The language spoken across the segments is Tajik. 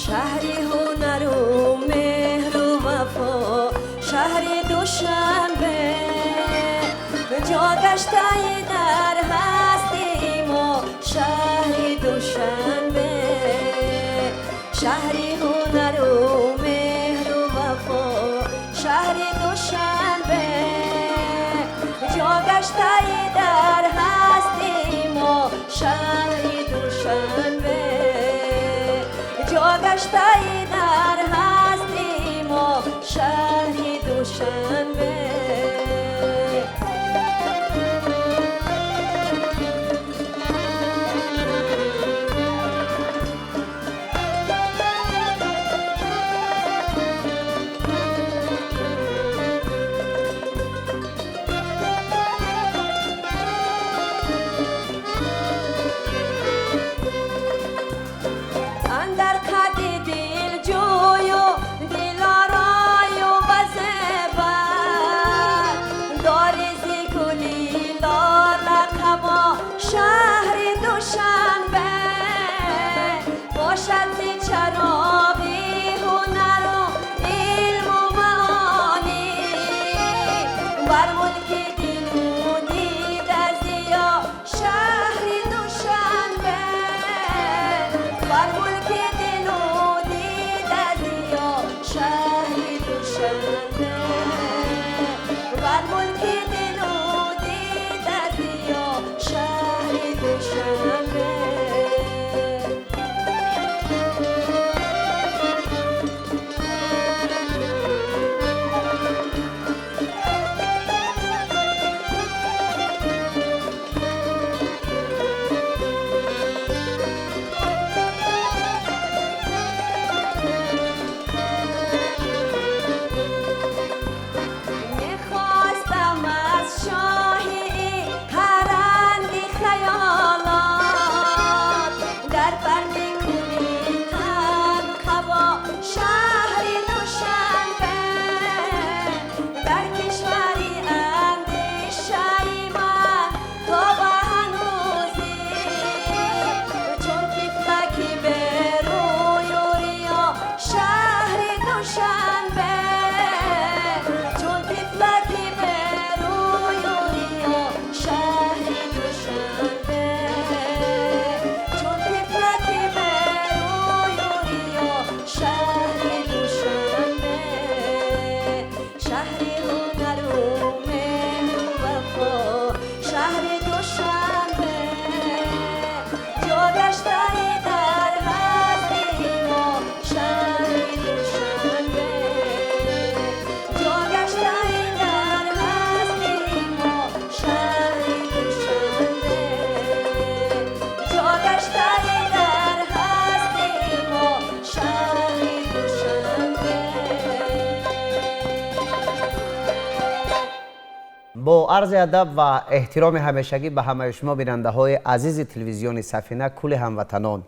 Шаҳри ҳунару меҳру вафо, шаҳри Душанбе, ҷо гаштаи дар ҳастии мо, шаҳри Душанбе. Шаҳри ҳунару меҳру вафо, шаҳри Душанбе, ҷо гаштаи дар ҳастии мо, шаҳри Душанбе. Ҷо гаштаи дар ҳастии мо, шаҳри Душанбе. Андар қади дилҷӯю дилорою базебар, дори зи гули лолақабо, шаҳри Душанбе. Бошад зи чароғи ҳунару илму маонӣ, бар мулки дилу дида зиё, шаҳри Душанбе. Бар мулки дилу дида зиё, шаҳри Душанбе. Бар мулки дилу дида зиё, шаҳри Душанбе. Мехостам аз шоҳии ҳаранги хаёлот, дар бар мекунӣ танқабо, шаҳри Душанбе. Дар кишвари андешаи ман то ба ҳанӯзӣ, чун тифлаки берӯю риё, шаҳри Душанбе. Чун тифлаки берӯю риё, шаҳри Душанбе. Чун тифлаки берӯю риё, шаҳри Душанбе. Шаҳри ҳунару меҳру вафо, шаҳри Душанбе, ҷо гаштаи дар ҳастии мо, шаҳри Душанбе. Ҷо гаштаи дар ҳастии мо, шаҳри Душанбе. Ҷо гаштаи дар ҳастии мо, шаҳри Душанбе. Бо арзи адаб ва эҳтироми ҳамешагӣ ба ҳамаи шумо, бинандаҳои азизи телевизиони Сафина, кулли ҳамватанон,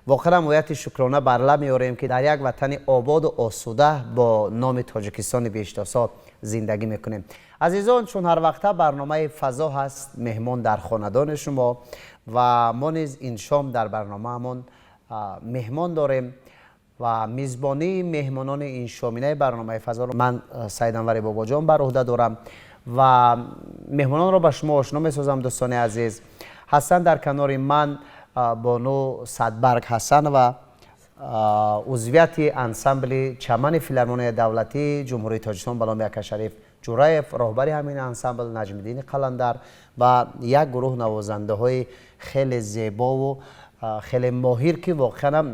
воқеан ояти шукрона бар лаб меорем, ки дар як ватани ободу осуда бо номи Тоҷикистони беҳиштосо зиндагӣ мекунем. Азизон, чун ҳар вақта барномаи «Фазо» ҳаст, меҳмон дар хонадони шумо, ва мо низ ин шом дар барномаамон меҳмон дорем ва мизбонии меҳмонони ин шоминаи барномаи «Фазоро» ман, Саид Анвари Бобоҷон, бар уҳда дорам ва меҳмононро ба шумо ошно месозам. Дӯстони азиз, ҳастанд дар канори ман бону Садбарг Ҳасанова, узвияти ансамбли Чамани Филармонияи давлатии Ҷумҳурии Тоҷикистон ба номи Акашариф Ҷураев, роҳбари ҳамин ансамбл Наҷмиддини Қаландар ва як гурӯҳ навозандаҳои хеле зебову хеле моҳир, ки воқеанам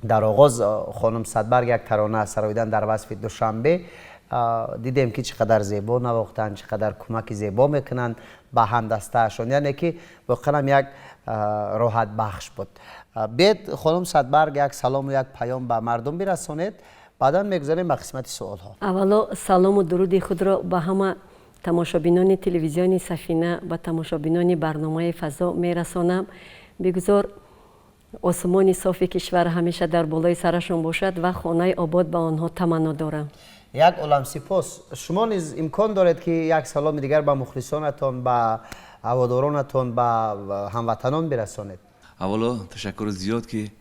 дар оғоз хонум Садбарг як тарона сароидан дар васфи Душанбе. Дидем, ки чӣ қадар зебо навохтанд, чӣ қадар кӯмаки зебо мекунанд ба ҳамдастаашон, яъне ки воқеан як роҳатбахш буд. Биед, хонум Садбарг, як салому як паём ба мардум бирасонед, баъдан мегузарем ба қисмати суолҳо. Аввало салому дуруди худро ба ҳама тамошобинони телевизиони Сафина, ба тамошобинони барномаи Фазо мерасонам. Бигузор осмони софи кишвар ҳамеша дар болои сарашон бошад ва хонаи обод ба онҳо таманно дорам. Як олам сипос. Шумо низ имкон доред, ки як саломи дигар ба мухлисонатон, ба ҳаводоронатон, ба ҳамватанон бирасонед. Аввало ташаккури зиёд, ки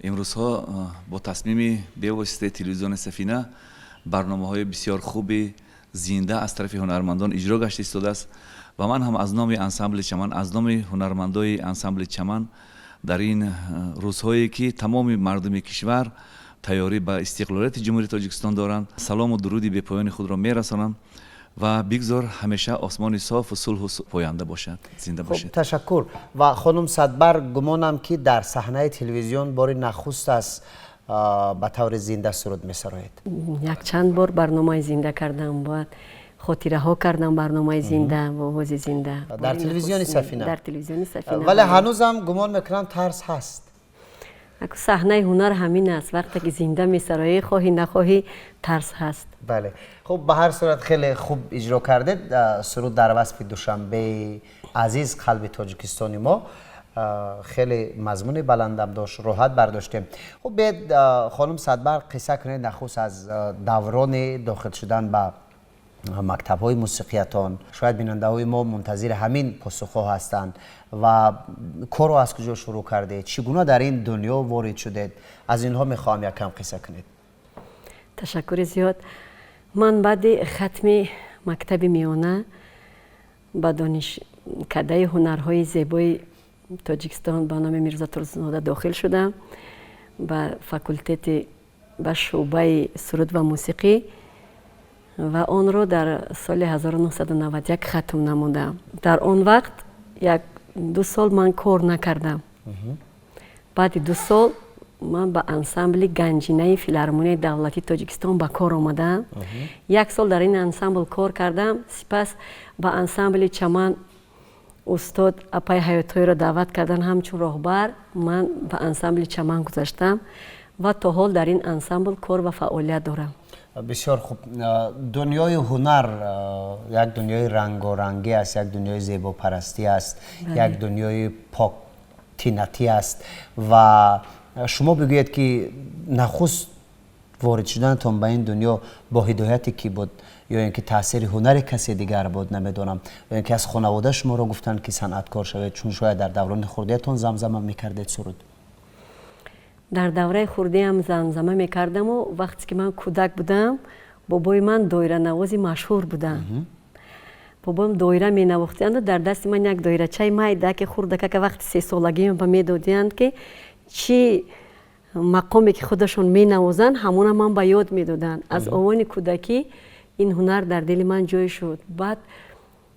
имрӯзҳо бо тасмими бевоситаи телевизиони Сафина барномаҳои бисёр хуби зинда аз тарафи ҳунармандон иҷро гашта истодааст ва ман ҳам аз номи ансамбли Чаман, аз номи ҳунармандои ансамбли Чаман дар ин рӯзҳое, ки тамоми мардуми кишвар тайёрӣ ба истиқлолияти Ҷумҳурии Тоҷикистон доранд, салому дуруди бепоёни худро мерасонам ва бигзор ҳамеша осмони софу сулҳу поянда бошад. Зинда бошед. Ташаккур. Ва хонум Садбарг, гумонам, ки дар саҳнаи телевизион бори нахуст аст ба таври зинда суруд месароед. Якчанд бор барномаи зинда кардам, бояд хотираҳо кардам, барномаи зинда, бо овози зинда. Дар телевизиони Сафина. Дар телевизиони Сафина. Вале ҳанӯзам гумон мекунам, тарс ҳаст. Саҳнаи ҳунар ҳамин аст, вақте ки зинда месароӣ, хоҳӣ нахоҳӣ, тарс ҳаст. Бале, хуб, ба ҳар сурат хеле хуб иҷро кардед суруд дар васфи Душанбеи азиз, қалби Тоҷикистони мо. Хеле мазмуни баландам дошт, роҳат бардоштем. Хуб, биед, хонум Садбарг, қисса кунед нахуст аз даврони дохил шудан ба мактабҳои мусиқиятон. Шояд бинандаҳои мо мунтазири ҳамин посухҳо ҳастанд. Ва корро аз куҷо шурӯъ кардед, чӣ гуна дар ин дунё ворид шудед, аз инҳо мехоҳам якам қисса кунед. Ташаккури зиёд. Ман баъди хатми мактаби миёна ба Донишкадаи ҳунарҳои зебои Тоҷикистон ба номи Мирзо Турсунзода дохил шудам, ба факултети, ба шӯъбаи суруд ва мусиқӣ, ва онро дар соли 1991 хатм намудам. Дар он вақт як ду сол ман кор накардам. Баъди 2 сол ман ба ансамбли Ганҷинаи Филармонияи давлатии Тоҷикистон ба кор омадам. Як сол дар ин ансамбл кор кардам. Сипас ба ансамбли Чаман устод апаи Ҳаётҳоеро даъват кардан ҳамчун роҳбар. Ман ба ансамбли Чаман гузаштам ва то ҳол дар ин ансамбл кор ва фаъолият дорам. Бисёр хуб. Дунёи ҳунар як дунёи рангорангӣ аст, як дунёи зебопарастӣ аст, як дунёи поктинатӣ аст. Ва шумо бигӯед, ки нахуст ворид шуданатон ба ин дунё бо ҳидояти кӣ буд ё ин ки таъсири ҳунари касе дигар буд, намедонам, ё ин ки аз хонавода шуморо гуфтанд, ки санъаткор шавед, чун шояд дар даврони хурдиятон замзама мекардед суруд? Дар давраи хурдиам замзама мекардаму вақте ки ман кӯдак будам, бобои ман доиранавози машҳур буданд. Бобоям доира менавохтианду дар дасти ман як доирачаи майда, ки хурдакака, вақти 3 солагиам ба медодианд, ки чӣ мақоме ки худашон менавозанд, ҳамона ман ба ёд медоданд. Аз овони кӯдакӣ ин ҳунар дар дили ман ҷой шуд. Баъд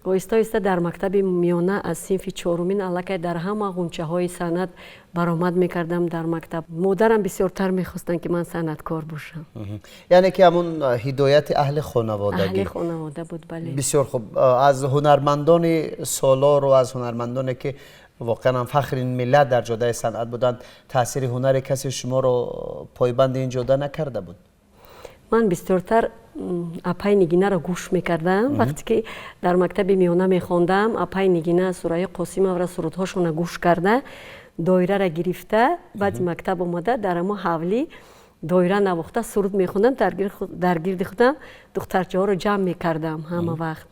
оҳиста оҳиста дар мактаби миёна аз синфи чорумин аллакай дар ҳама ғунчаҳои санъат баромад мекардам дар мактаб. Модарам бисёртар мехостанд, ки ман санъаткор бошам. Яъне ки ҳамун ҳидояти аҳли хонаводагӣ. Аҳли хонавода буд, бале. Бисёр хуб. Аз ҳунармандони солору аз ҳунармандоне, ки воқеан ҳам фахри миллат дар ҷодаи санъат буданд, таъсири ҳунари касе шуморо пойбанди ин ҷода накарда буд? Ман бисёртар апаи Нигинаро гӯш мекардам. Вақте ки дар мактаби миёна мехондам, апаи Нигина, Сурайё Қосимовара сурудҳошона гӯш карда, доирара гирифта, баъди мактаб омада, дар ҳамо ҳавлӣ доира навохта, суруд мехондам, дар гирди худам духтарчаҳоро ҷамъ мекардам ҳама вақт.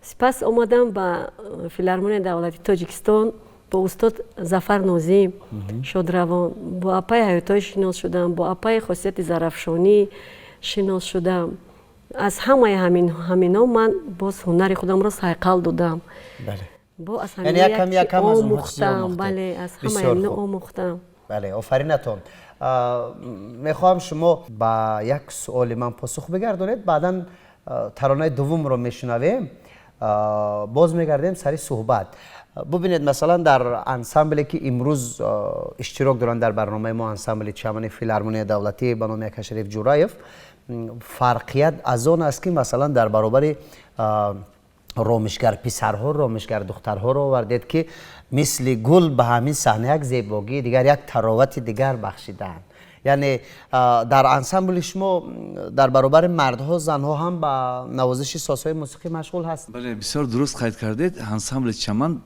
Сипас омадам ба Филармонияи давлатии Тоҷикистон, бо устод Зафар Нозим шодравон, бо апаи Ҳаётҳой шинос шудам, бо апаи Хосияти Зарафшонӣ шинос шудам. Аз ҳамаи ҳамино ман боз ҳунари худамро сайқал додам. Бо аз омӯхтам, бале, аз ҳамаи ҳамино омӯхтам. Бале, офаринатон. Мехоҳам шумо ба як суоли ман посух бигардонед, баъдан таронаи дуввумро мешунавем, боз мегардем сари суҳбат. Бубинед, масалан, дар ансамбле, ки имрӯз иштирок доранд дар барномаи мо, ансамбли Чамани Филармонияи давлатӣ ба номи Акашариф Ҷураев. Фарқият аз он аст, ки масалан дар баробари ромишгар писарҳо ромишгар духтарҳоро овардед, ки мисли гул ба ҳамин саҳна як зебогии дигар, як таровати дигар бахшидаанд. Яъне дар ансамбли шумо дар баробари мардҳо занҳо ҳам ба навозиши созҳои мусиқӣ машғул ҳастанд. Бале, бисёр дуруст қайд кардед. Ансамбли Чаман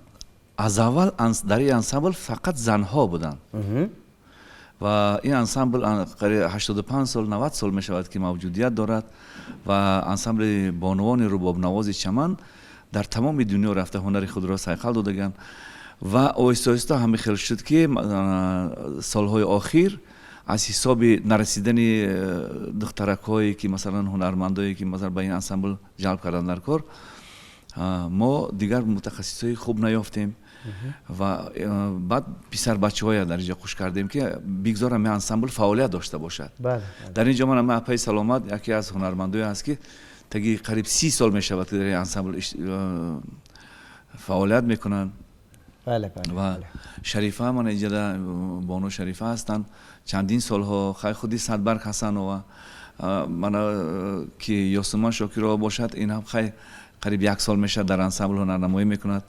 аз аввал дар ин ансамбл фақат занҳо буданд ва ин ансамбл 85 сол, 90 сол мешавад, ки мавҷудият дорад ва ансамбли бонувони рубобнавози Чаман дар тамоми дунё рафта ҳунари худро сайқал додаганд ва оҳиста оҳиста ҳамин хел шуд, ки солҳои охир аз ҳисоби нарасидани духтаракҳое, ки масалан ҳунармандое, ки масалан ба ин ансамбл ҷалб кардан дар кор, мо дигар мутахассисҳои хуб наёфтем ва баъд писарбачаҳоя дар инҷо хуш кардем, ки бигзор ҳамин ансамбл фаъолият дошта бошад. Дар ин ҷо ман ама апаи Саломат яке аз ҳунармандое ҳаст, ки таги қариб 30 сол мешавад, ки дар ин ансамбл фаъолият мекунанд. Ва Шарифа ман инҷода бону Шарифа ҳастанд чандин солҳо. Хай, худи Садбарг Ҳасанова мана, ки Ёсуман Шокирова бошад, ин ҳам хай қариб як сол мешавад дар ансамбл ҳунарнамоӣ мекунад.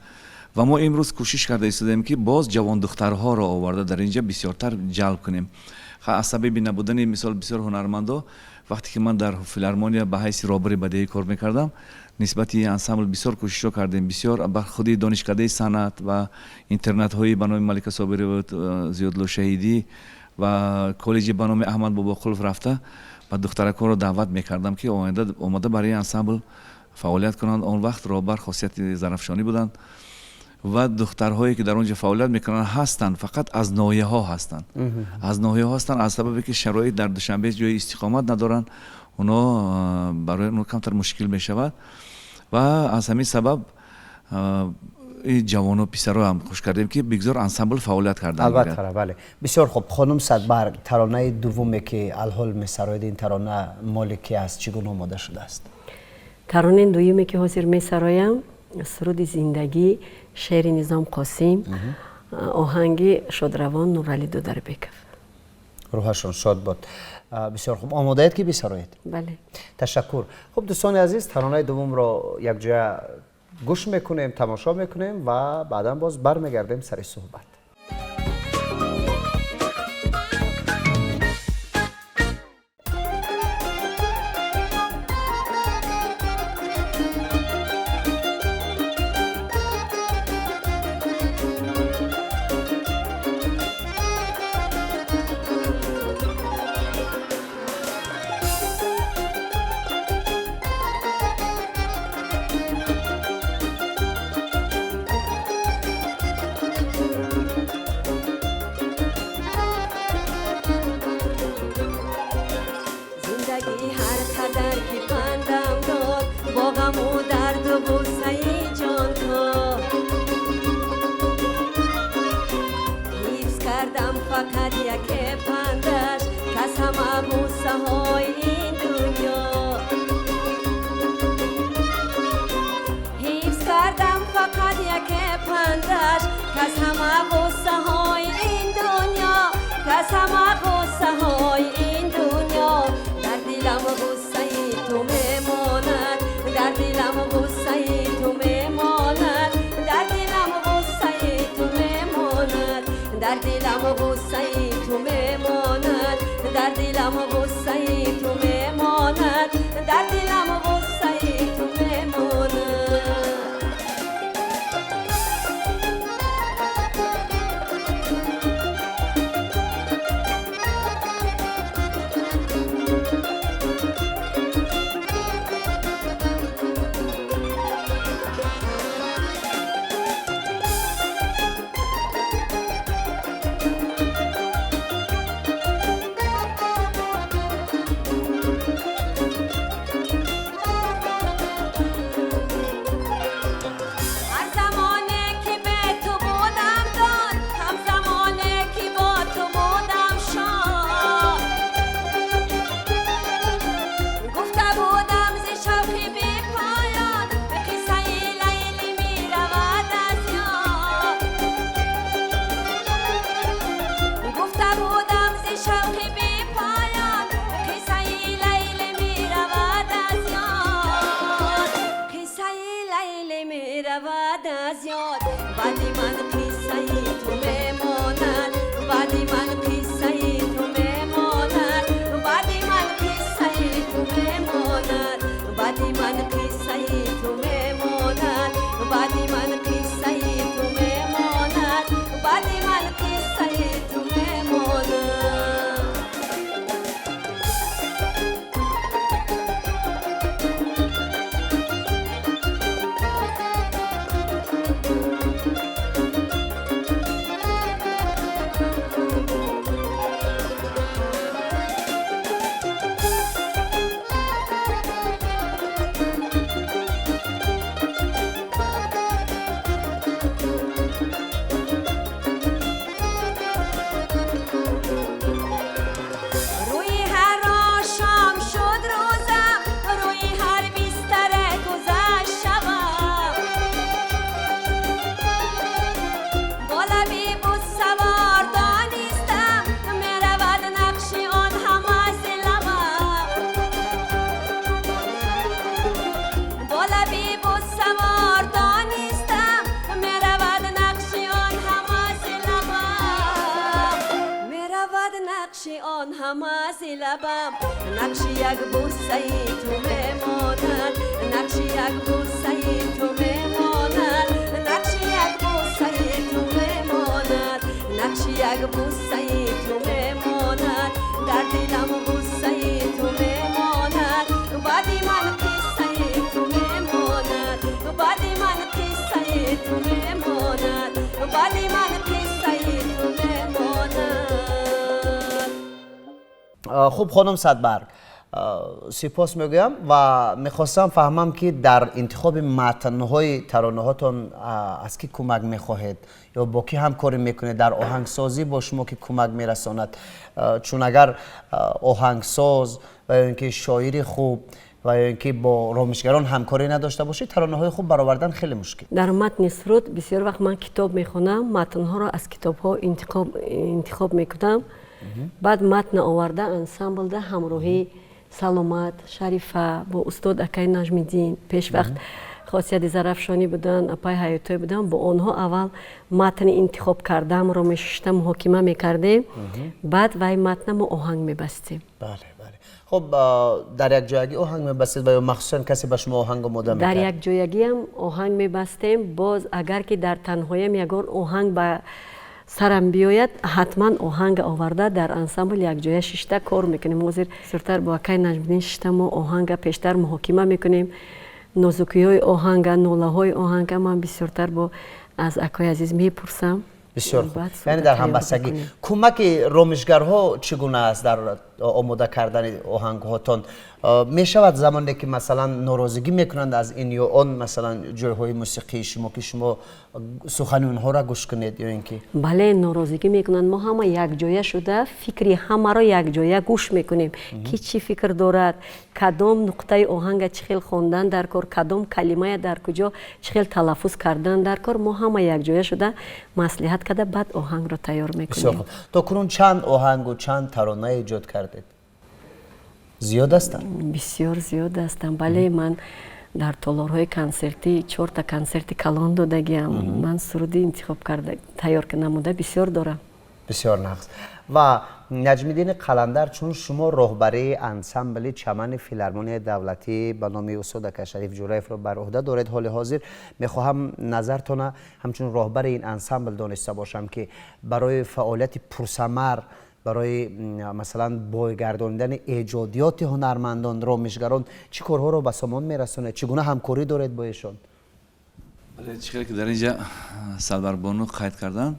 Ва мо имрӯз кӯшиш карда истодаем, ки боз ҷавондухтарҳоро оварда дар инҷа бисёртар ҷалб кунем. Аз сабаби набудани мисол бисёр ҳунармандо, вақте ки ман дар филармония ба ҳайси роҳбари бадеӣ кор мекардам, нисбати ансамбл бисёр кӯшишҳо кардем, бисёр ба худи донишкадаи санъат ва интернатҳои ба номи Малика Собирова, Зиёдло Шаҳидӣ ва коллеҷи ба номи Аҳмад Бобоқулов рафта ва духтаракҳоро даъват мекардам, ки омода барои ансамбл фаъолият кунанд. Он вақт роҳбар Хосияти Зарафшонӣ буданд ва духтарҳое, ки дар он ҷо фаъолият мекунанд, ҳастанд, фақат аз ноҳияҳо ҳастанд, аз ноҳияҳо ҳастанд. Аз сабабе ки шароит дар Душанбе ҷои истиқомат надоранд, оно барои онҳо камтар мушкил мешавад ва аз ҳамин сабаб ин ҷавону писарро ҳам хуш кардем, ки бигзор ансамбл фаъолият кардан. Албатта, бале, бисёр хуб. Хонум Садбарг, таронаи дуввуме, ки алҳол месароед, ин тарона моли ки аст, чӣ гуна омода шудааст? Таронаи дуюме, ки ҳозир месароям, суруди зиндагӣ, шеъри Низом Қосим, оҳанги шодравон Нуралӣ Дударбеков. Рӯҳашон шод бод. Бисёр хуб, омодаед, ки бисароед? Бале. Ташаккур. Хуб, дӯстони азиз, таронаи дуввумро якҷоя гӯш мекунем, тамошо мекунем ва баъдан боз бармегардем сари суҳбат. аз ёд. Баъди ман қиссаи ту мемонад, баъди ман қиссаи ту мемонад, баъди ман қиссаи ту мемонад, баъди ман қиссаи ту мемонад, баъди ман қиссаи ту мемонад, баъди ман қиссаи ту мемонад. Рӯи ҳар ошом шуд рӯзам, рӯи ҳар бистара гузашт шабам. Бо лаби бузсавор донистам, меравад нақши он ҳама зи лабам. Бо лаби бузсавор донистам, меравад нақши он ҳама зи лабам. Меравад нақши он ҳама зи лабам. Нақши як бӯсаи ту мемонад, нақши як бӯсаи ту мемонад, нақши як бӯсаи ту мемонад, нақши як бӯсаи ту мемонад. Дар дилам ғуссаи ту мемонад, баъди ман қиссаи ту мемонад, баъди ман қиссаи ту мемонад, баъди ман қиссаи ту мемонад. Хуб, хонум Садбарг, сипос мегӯям ва мехостам фаҳмам, ки дар интихоби матнҳои таронаҳотон аз кӣ кӯмак мехоҳед ё бо кӣ ҳамкорӣ мекунед, дар оҳангсозӣ бо шумо ки кӯмак мерасонад, чун агар оҳангсоз ва ё ин ки шоири хуб ва ё ин ки бо ромишгарон ҳамкорӣ надошта бошед, таронаҳои хуб баровардан хеле мушкил. Дар матни суруд бисёр вақт ман китоб мехонам, матнҳоро аз китобҳо интихоб мекунам, баъд матна оварда ансамблда ҳамроҳӣ Саломат, Шарифа, бо устод акаи Наҷмиддин, пешвақт Хосияти Зарафшонӣ буданд, апаи Ҳаётой буданд, бо онҳо аввал матни интихоб кардамро мешишта муҳокима мекардем, баъд вай матна мо оҳанг мебастем. Бале, бале. Хуб, дар якҷоягӣ оҳанг мебастед ва ё махсусан касе ба шумо оҳанг омода Дар мекард? Якҷоягиам оҳанг мебастем. Боз агар ки дар танҳоям ягон оҳанг ба сарам биёяд, ҳатман оҳанга оварда дар ансамбл якҷоя шишта кор мекунем. Ҳозир бисёртар бо акаи Наҷмиддин шишта мо оҳанга пештар муҳокима мекунем, нозукиҳои оҳанга, нолаҳои оҳанга ман бисёртар бо аз акои азиз мепурсам. Бисёр хуб. Баъд Яъне дар тайёр ҳамбастагӣ. мекунем. Кӯмаки ромишгарҳо чӣ гуна аст дар омода кардани оҳангҳотон? Мешавад замоне ки масалан норозигӣ мекунанд аз ин ё он масалан ҷойҳои мусиқии шумо, ки шумо сухани онҳоро гӯш кунед ё ин ки? Бале, норозигӣ мекунанд. Мо ҳама якҷоя шуда фикри ҳамаро якҷоя гӯш мекунем, ки чӣ фикр дорад, кадом нуқтаи оҳанга чӣ хел хондан дар кор, кадом калимая дар куҷо чӣ хел талаффуз кардан дар кор. Мо ҳама якҷоя шуда маслиҳат карда, баъд оҳангро тайёр Бисёр мекунем. хуб. То кунун чанд оҳангу чанд тарона эҷод кардед? Зиёд ҳастанд? Бисёр зиёд ҳастанд, бале. Ман дар толорҳои консертӣ чорта консерти калон додагиам. Ман суруди интихоб карда, тайёр намуда бисёр дорам. Бисёр нағз. Ва Наҷмиддини Қаландар, чун шумо роҳбарии ансамбли Чамани филармонияи давлатӣ ба номи устод ака Шариф Ҷураевро бар уҳда доред ҳоли ҳозир, мехоҳам назартона ҳамчун роҳбари ин ансамбл дониста бошам, ки барои фаъолияти пурсамар, барои масалан бойгардонидани эҷодиёти ҳунармандон, ромишгарон чӣ корҳоро ба сомон мерасонед, чӣ гуна ҳамкорӣ доред бо эшон? Бале, чӣ хеле ки дар инҷа Садбаргбону қайд карданд,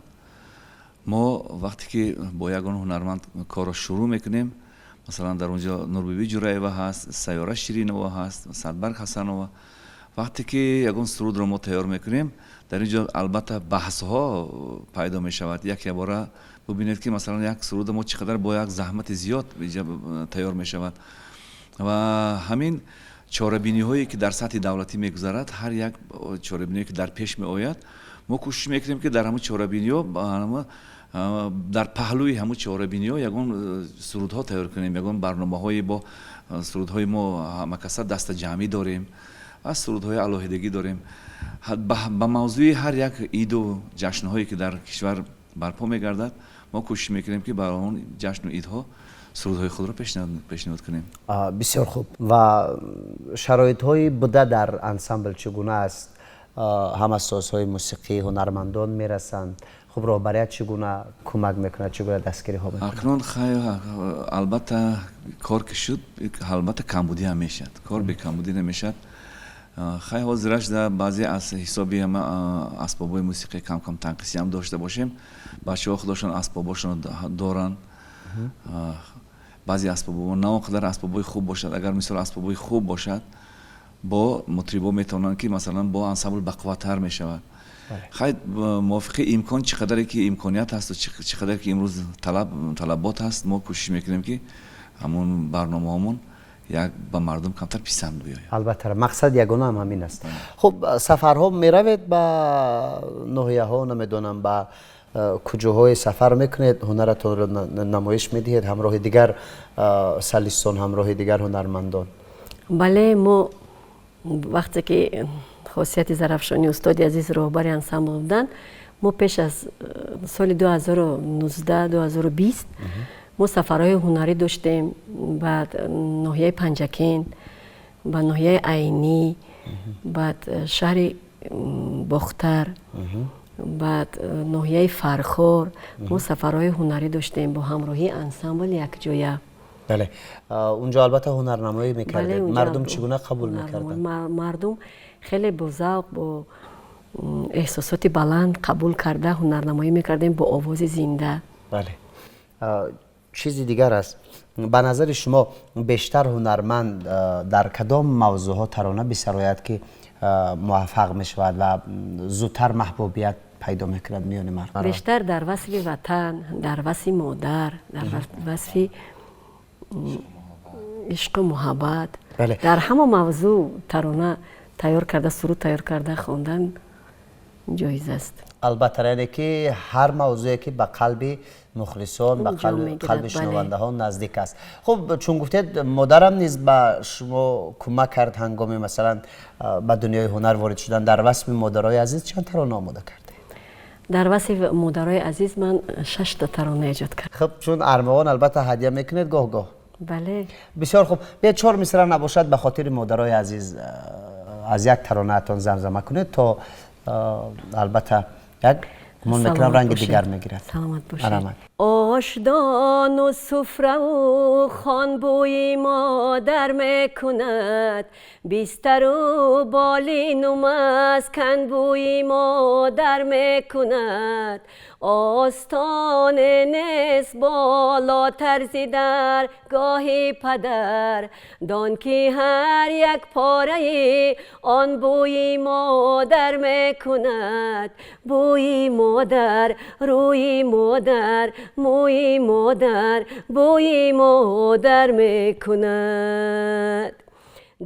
мо вақте ки бо ягон ҳунарманд корро шурӯъ мекунем, масалан дар онҷо Нурбибӣ Ҷураева ҳаст, Сайёра Ширинова ҳаст, Садбарг Ҳасанова, вақте ки ягон сурудро мо тайёр мекунем, дар ин ҷо албатта баҳсҳо пайдо мешавад. Як ябора бубинед, ки масалан як суруда мо чӣ қадар бо як заҳмати зиёд инҷа тайёр мешавад ва ҳамин чорабиниҳое ки дар сатҳи давлатӣ мегузарад, ҳар як чорабиние ки дар пеш меояд, мо кӯшиш мекунем, ки дар ҳамун чорабиниҳо, дар паҳлӯи ҳамун чорабиниҳо ягон сурудҳо тайёр кунем, ягон барномаҳое бо сурудҳои мо ҳамакаса дастаҷамъӣ дорем ва сурудҳои алоҳидагӣ дорем. Ба мавзӯи ҳар як иду ҷашнҳое, ки дар кишвар барпо мегардад, мо кӯшиш мекунем, ки бар он ҷашну идҳо сурудҳои худро пешниҳод кунем. Бисёр хуб. Ва шароитҳои буда дар ансамбл чӣ гуна аст? Ҳама созҳои мусиқӣ, ҳунармандон мерасанд? Хуб, роҳбарият чӣ гуна кӯмак мекунад, чӣ гуна дастгириҳо мекунад? Акнун хай, албатта, кор ки шуд, албатта, камбудӣ ҳам мешавад, кор бекамбудӣ намешавад. Хай, ҳозираш да баъзе аз ҳисоби ҳама асбобҳои мусиқӣ кам-кам танқисӣ ҳам дошта бошем. Бачаҳо худошон асбобҳошонро доранд. Баъзе асбобҳо на он қадар асбобҳои хуб бошад. Агар, мисол, асбобҳои хуб бошад, бо мутрибо метавонанд, ки масалан бо ансамбл бақувваттар мешавад. Хай, мувофиқи имкон, чӣ қадаре ки имконият ҳасту чӣ қадаре ки имрӯз талабот ҳаст, мо кӯшиш мекунем, ки ҳамун барномаҳомон як ба мардум камтар писанд биёяд. Албатта, мақсад ягона ҳам ҳамин аст. Хуб, сафарҳо меравед ба ноҳияҳо, намедонам, ба куҷоҳое сафар мекунед, ҳунаратонро намоиш медиҳед ҳамроҳи дигар солистон, ҳамроҳи дигар ҳунармандон? Бале, мо вақте ки хосияти Зарафшони устоди азиз роҳбари ансамбл буданд, мо пеш аз соли 2019, 2020 мо сафарҳои ҳунарӣ доштем ба ноҳияи Панҷакент, ба ноҳияи Айнӣ, баъд шаҳри Бохтар, баъд ноҳияи Фархор. Мо сафарҳои ҳунарӣ доштем бо ҳамроҳии ансамбл якҷоя. Бале, унҷо албатта ҳунарнамоӣ мекардед. Мардум чӣ гуна қабул мекарданд? Мардум хеле бо завқ, бо эҳсосоти баланд қабул карда, ҳунарнамоӣ мекардем бо овози зинда. Бале, чизи дигар аст. Ба назари шумо, бештар ҳунарманд дар кадом мавзӯъҳо тарона бисарояд, ки муваффақ мешавад ва зудтар маҳбубият пайдо мекунад миёни мардум? Бештар дар васфи ватан, дар васфи модар, дар васфи ишқу муҳаббат, дар ҳама мавзӯъ тарона тайёр карда, суруд тайёр карда хондан ҷоиз аст. Албатта, яъне ки ҳар мавзӯе, ки ба қалби мухлисон, ба қалби шунавандаҳо наздик аст. Хуб, чун гуфтед, модарам низ ба шумо кӯмак кард ҳангоми, масалан, ба дунёи ҳунар ворид шудан. Дар васфи модарои азиз чанд тарона омода кардед? Дар васфи модарои азиз ман шашта тарона эҷод кардам. Хуб, чун армуғон албатта ҳадя мекунед гоҳ-гоҳ. Бале. Бисёр хуб, биёед, чор мисра набошад, ба хотири модарои азиз аз як таронаатон замзама кунед, то албатта як гумон мекунам, ранги дигар мегирад. Саломат бошед. Ошдону суфраву хон бӯи модар мекунад, бистару болину маскан бӯи модар мекунад. Остоне нест болотар зи даргоҳи падар, дон ки ҳар як пораи он бӯи модар мекунад. Бӯи модар, рӯи модар, мӯи модар бӯи модар мекунад.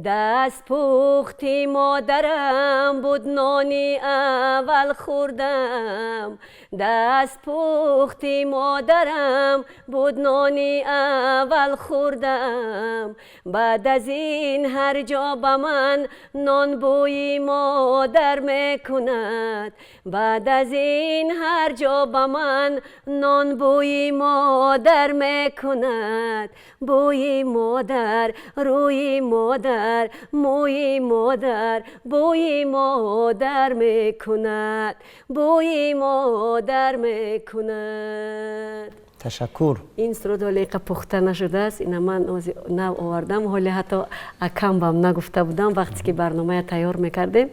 Дастпухти модарам буд нони аввал хӯрдам, дастпухти модарам буд нони аввал хӯрдам. Баъд аз ин ҳар ҷо ба ман нон бӯи модар мекунад, баъд аз ин ҳар ҷо ба ман нон бӯи модар мекунад. Бӯи модар, рӯи модар, мӯи модар бӯи модар мекунад, бӯи модар мекунад. Ташаккур. Ин суруд ҳоле иқа пухта нашудааст, ина ман нав овардам, ҳоле ҳатто акам бам нагуфта будам. Вақте ки барномая тайёр мекардем,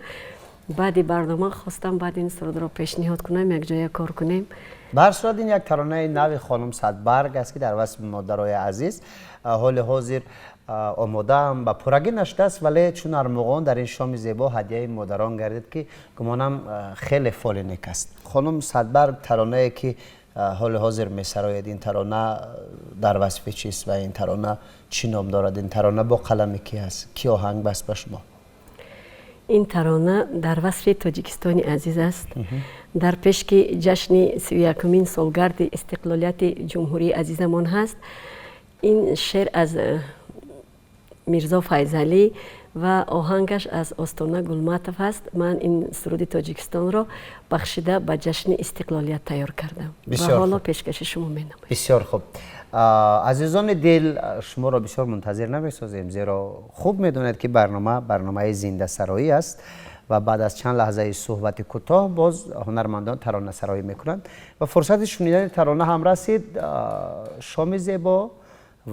баъди барнома хостам баъд ин сурудро пешниҳод кунам, якҷоя кор кунем. Ба ҳар сурат, ин як таронаи нави хонум Садбарг аст, ки дар васфи модарои азиз ҳоли ҳозир омодаам, ба пуррагӣ нашудааст, вале чун армуғон дар ин шоми зебо ҳадияи модарон гардид, ки гумонам, хеле фоли нек аст. Хонум Садбарг, таронае, ки ҳоли ҳозир месароед, ин тарона дар васфи чист ва ин тарона чӣ ном дорад? Ин тарона бо қалами кӣ аст, кӣ оҳанг баст ба шумо? Ин тарона дар васфи Тоҷикистони азиз аст. Дар пеш ки ҷашни 31-умин солгарди истиқлолияти ҷумҳурии азизамон ҳаст, ин шеър аз Мирзо Файзалӣ. Ва оҳангаш аз Остона Гулматов аст. Ман ин суруди Тоҷикистонро бахшида ба ҷашни истиқлолият тайёр кардам ва ҳоло пешкаши шумо менамоям. Бисёр хуб. Азизони дил, шуморо бисёр мунтазир намесозем, зеро хуб медонед, ки барнома барномаи зиндасароӣ аст ва баъд аз чанд лаҳзаи суҳбати кӯтоҳ боз ҳунармандон таронасароӣ мекунанд ва фурсати шунидани тарона ҳам расид. Шоми зебо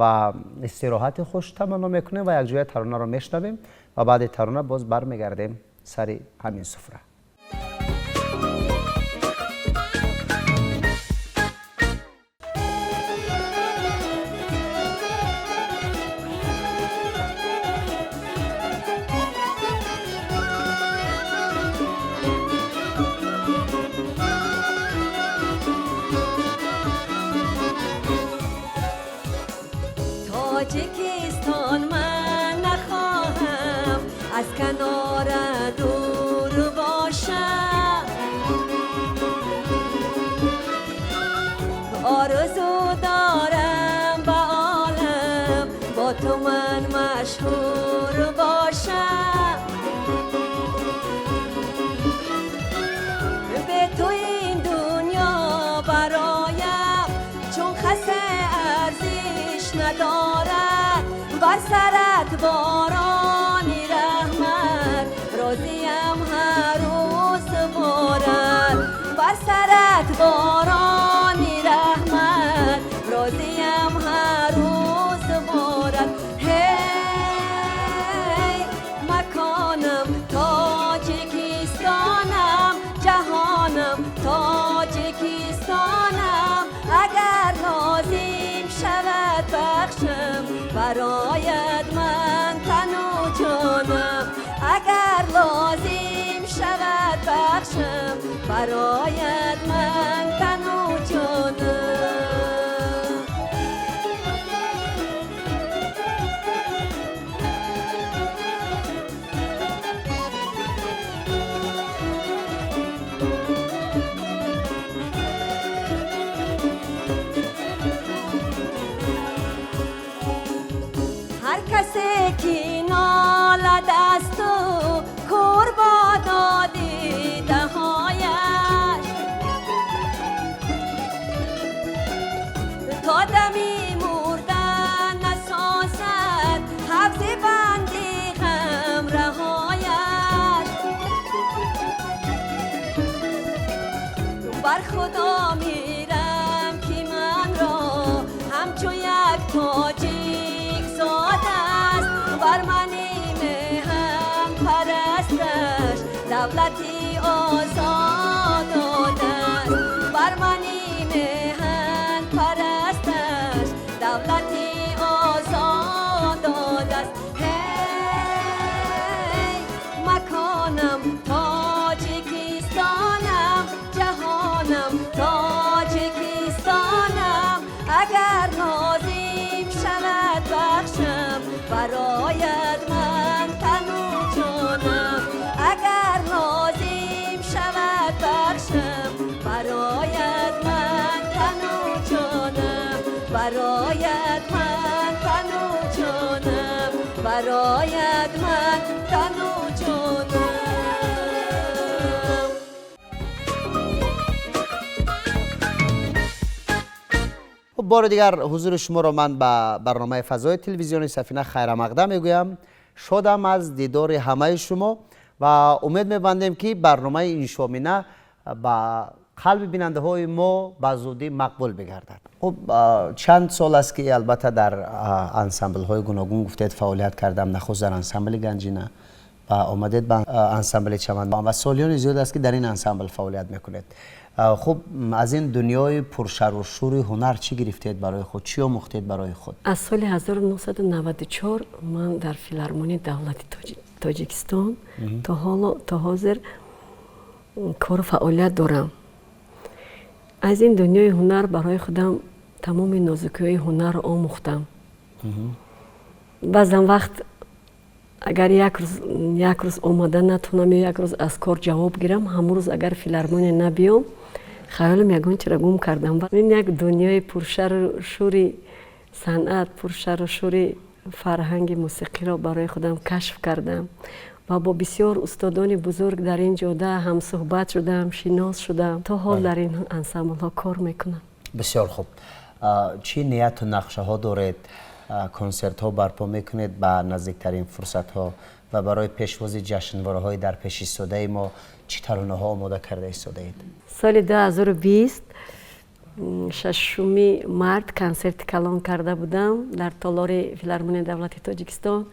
ва истироҳати хуш таманно мекунем ва якҷоя таронаро мешунавем ва баъди тарона боз бармегардем сари ҳамин суфра. Тоҷикистон, ман нахоҳам аз канора дур бошам, орзу дорам ба олам бо ту ман машҳур бошам. Бе ту ин дунё бароям чун хасе арзиш надорад, бар сарат борони раҳмат розиям ҳар рӯз борад, бар сарат борони раҳмат розиям ҳар рӯз борад. Ҳей, маконам Тоҷикистонам, ҷаҳонам Тоҷикистонам, агар лозим шавад бахшам барояд ман тану ҷонам, агар лозим шавад бахшам барояд ман тану ҷонам. Ҳар касе ки нолад аз ту кур бодо дидаҳояш, то дами мурдан насозад ҳавзи банди ғам раҳояш. Бар Худо мирам, ки манро ҳамчун як тоҷик зодааст, бар мани меҳан парасташ давлати озод додааст, бар мани меҳан парасташ давлати озод додааст. Ҳей, маконам Тоҷикистонам, ҷаҳонам Тоҷикистонам, агар лозим шавад бахшам барояд ман тану ҷонам, агар лозим шавад бахшам барояд ман тану ҷонам, барояд ман тану ҷонам, барояд ман тану ҷонам. Хуб, бори дигар ҳузури шуморо ман ба барномаи фазои телевизиони Сафина хайрамақдам мегӯям. Шодам аз дидори ҳамаи шумо ва умед мебандем, ки барномаи иншомина ба қалби бинандаҳои мо ба зудӣ мақбул бигардад. Хуб, чанд сол аст, ки албатта дар ансамблҳои гуногун гуфтед фаъолият кардам, нахуст дар ансамбли Ганҷина ва омадед ба ансамбли Чаман ва солиёни зиёд аст, ки дар ин ансамбл фаъолият мекунед. Хуб, аз ин дунёи пуршарушӯри ҳунар чӣ гирифтед барои худ, чӣ омӯхтед барои худ? Аз соли 1994 ман дар Филармонияи давлати Тоҷикистон то ҳоло, то ҳозир кору фаъолият дорам. Аз ин дунёи ҳунар барои худам тамоми нозукиҳои ҳунарро омӯхтам. Баъзан вақт агар як рӯз омада натонам ё як рӯз аз кор ҷавоб гирам, ҳамон рӯз агар филармония набиём, хаёлам ягон чиро гум кардам. Ин як дунёи пуршару шӯри санъат, пуршару шӯри Фарҳанги мусиқиро барои худам кашф кардам ва бо бисёр устодони бузург дар ин ҷода ҳамсуҳбат шудам, шинос шудам. То ҳол дар ин ансамблҳо кор мекунам. Бисёр хуб. Чӣ нияту нақшаҳо доред? Консертҳо барпо мекунед ба наздиктарин фурсатҳо ва барои пешвози ҷашнвораҳои дар пеш истодаи мо чӣ таронаҳо омода карда истодаед? Соли 2020 6 март консерти калон карда будам дар толори Филармонияи давлати Тоҷикистон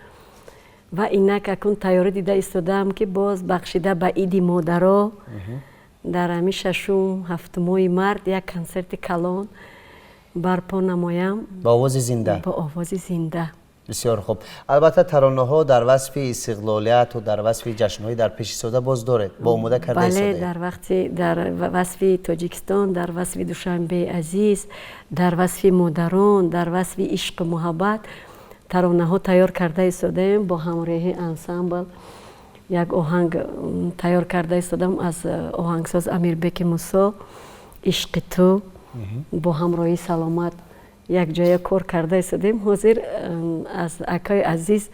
ва инак акун тайёрӣ дида истодаам, ки боз бахшида ба Иди модаро дар ҳамин 6-7 март як консерти калон барпо намоям. Бо овози зинда? Бо овози зинда. Бисёр хуб. Албатта, таронаҳо дар васфи истиқлолияту дар васфи ҷашнҳои дар пеш истода боз доред, бо омода карда Бале, истодаед? Дар вақти дар васфи Тоҷикистон, дар васфи Душанбеи азиз, дар васфи модарон, дар васфи ишқу муҳаббат таронаҳо тайёр карда истодаем. Бо ҳамроҳии ансамбл як оҳанг тайёр карда истодам аз оҳангсоз Амирбеки Мусо, «Ишқи ту». Бо ҳамроҳии Саломат якҷоя кор карда истодем. Ҳозир аз акаи азиз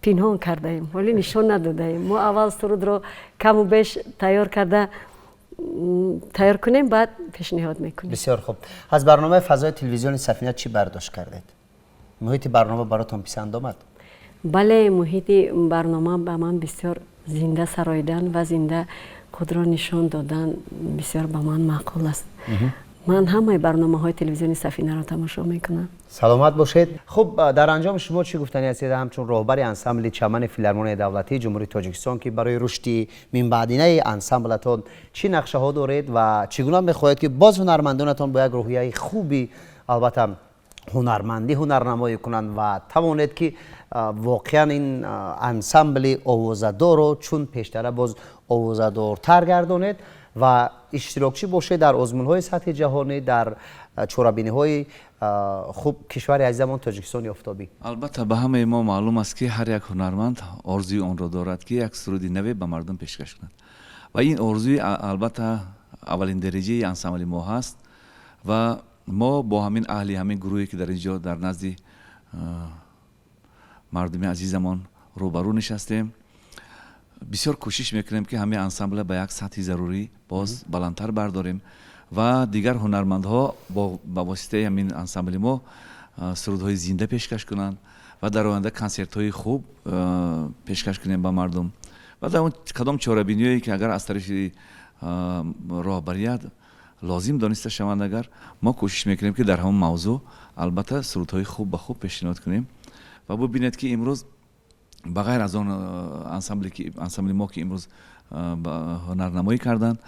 пинҳон кардаем, ҳоле нишон надодаем. Мо аввал сурудро каму беш тайёр карда тайёр кунем, баъд пешниҳод мекунем. Бисёр хуб. Аз барномаи «Фазои» телевизиони Сафина чӣ бардошт кардед? Муҳити барнома баротон писанд омад? Бале, муҳити барнома ба ман бисёр, зинда сароидан ва зинда худро нишон додан бисёр ба ман маъқул аст. Ман ҳамаи барномаҳои телевизиони Сафинаро тамошо мекунам. Саломат бошед. Хуб, дар анҷом шумо чӣ гуфтанӣ ҳастед ҳамчун роҳбари ансамбли «Чамани» Филармонияи давлатии Ҷумҳурии Тоҷикистон, ки барои рушди минбаъдинаи ансамблатон чӣ нақшаҳо доред ва чӣ гуна мехоҳед, ки боз ҳунармандонатон бо як рӯҳияи хуби, албатта, ҳунармандӣ ҳунарнамоӣ кунанд ва тавонед, ки воқеан ин ансамбли овозадорро чун пештара боз овозадортар гардонед ва иштирокчӣ бошед дар озмунҳои сатҳи ҷаҳонӣ, дар чорабиниҳои хуб кишвари азизамон Тоҷикистони офтобӣ? Албатта, ба ҳамаи мо маълум аст, ки ҳар як ҳунарманд орзуи онро дорад, ки як суруди наве ба мардум пешкаш кунад, ва ин орзуи, албатта, аввалин дараҷаи ансамбли мо ҳаст. Ва мо бо ҳамин аҳли ҳамин гурӯҳе, ки дар ин ҷо дар назди мардуми азизамон рӯбарӯ нишастем, бисёр кӯшиш мекунем, ки ҳамин ансамбла ба як сатҳи зарурӣ боз баландтар бардорем ва дигар ҳунармандҳо ба воситаи ҳамин ансамбли мо сурудҳои зинда пешкаш кунанд ва дар оянда консертҳои хуб пешкаш кунем ба мардум. Ва дар он кадом чорабиниҳое, ки агар аз тарафи роҳбарият лозим дониста шаванд, агар мо кӯшиш мекунем, ки дар ҳамон мавзӯъ, албатта, сурудҳои хуб ба хуб пешниҳод кунем. Ва бубинед, ки имрӯз ба ғайр аз он ансамбли мо, ки имрӯз ҳунарнамоӣ карданд,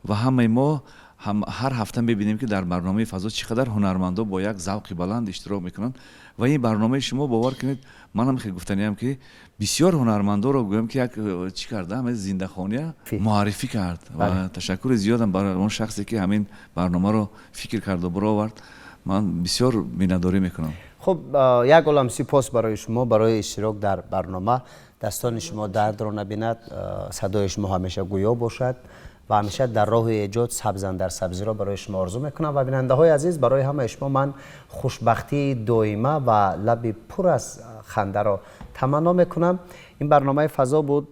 ва ҳамаи мо ҳар ҳафта мебинем, ки дар барномаи «Фазо» чӣ қадар ҳунармандо бо як завқи баланд иштирок мекунанд. Ва ин барномаи шумо, бовар кунед, манам хеле гуфтаниам, ки бисёр ҳунармандоро, гӯям, ки як чӣ карда, ҳамин зиндахония муаррифӣ кард. Ва ташаккури зиёдам барои он шахсе, ки ҳамин барномаро фикр карду баровард. Ман бисёр миннатдорӣ мекунам. Хуб, як олам сипос барои шумо барои иштирок дар барнома. Дастони шумо дардро набинад, садои шумо ҳамеша гӯё бошад ва ҳамеша дар роҳи эҷод сабзандар сабзиро барои шумо орзу мекунам. Ва бинандаҳои азиз, барои ҳамаи шумо ман хушбахтии доима ва лаби пур аз хандаро таманно мекунам. Ин барномаи «Фазо» буд,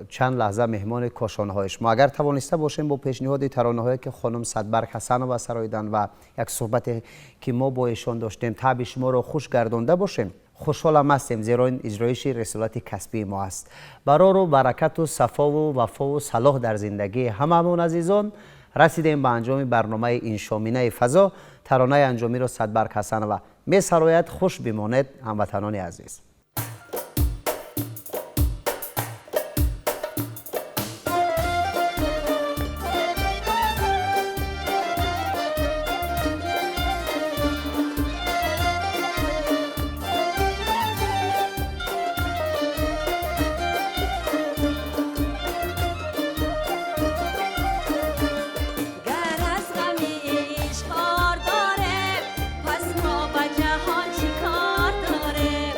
чанд лаҳза меҳмони кошонаҳои шумо. Агар тавониста бошем, бо пешниҳоди таронаҳое, ки хонум Садбарг Ҳасанова сароиданд, ва як суҳбате, ки мо бо эшон доштем, таъби шуморо хуш гардонда бошем, хушҳолам ҳастем, зеро ин иҷроиши рисолати касбии мо аст. Барору баракату сафову вафову салоҳ дар зиндагии ҳамаамон. Азизон, расидем ба анҷоми барномаи иншоминаи «Фазо». Таронаи анҷомиро Садбарг Ҳасанова месарояд. Хуш бимонед, ҳамватанони азиз. Гар аз ғами ишқ кор дорем, пас мо ба ҷаҳон чӣ кор дорем?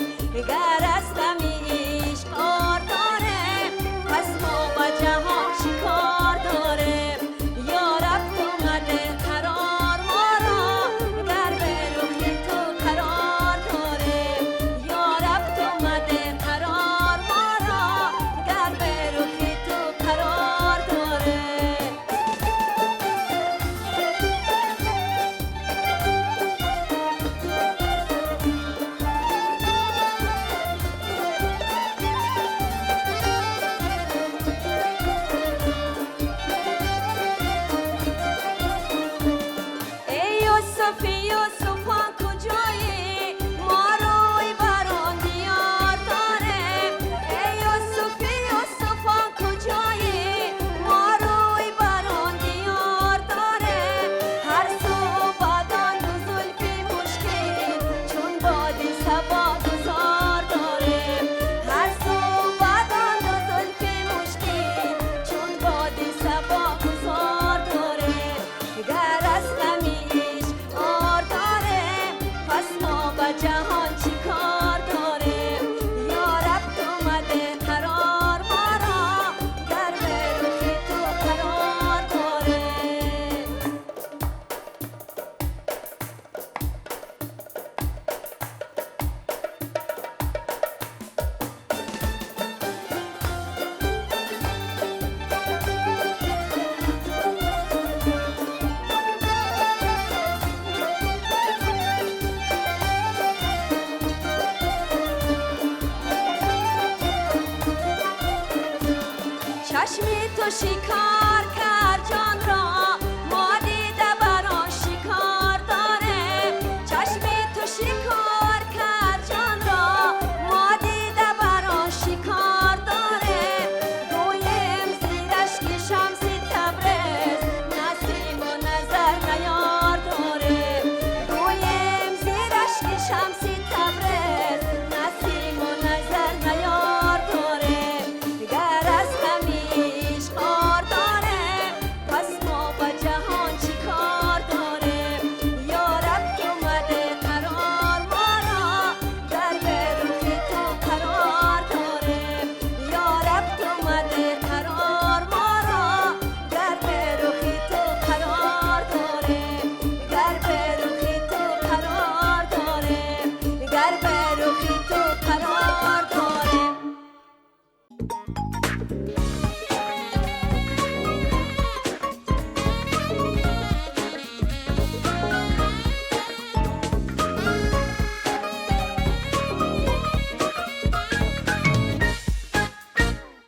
Ту шикор.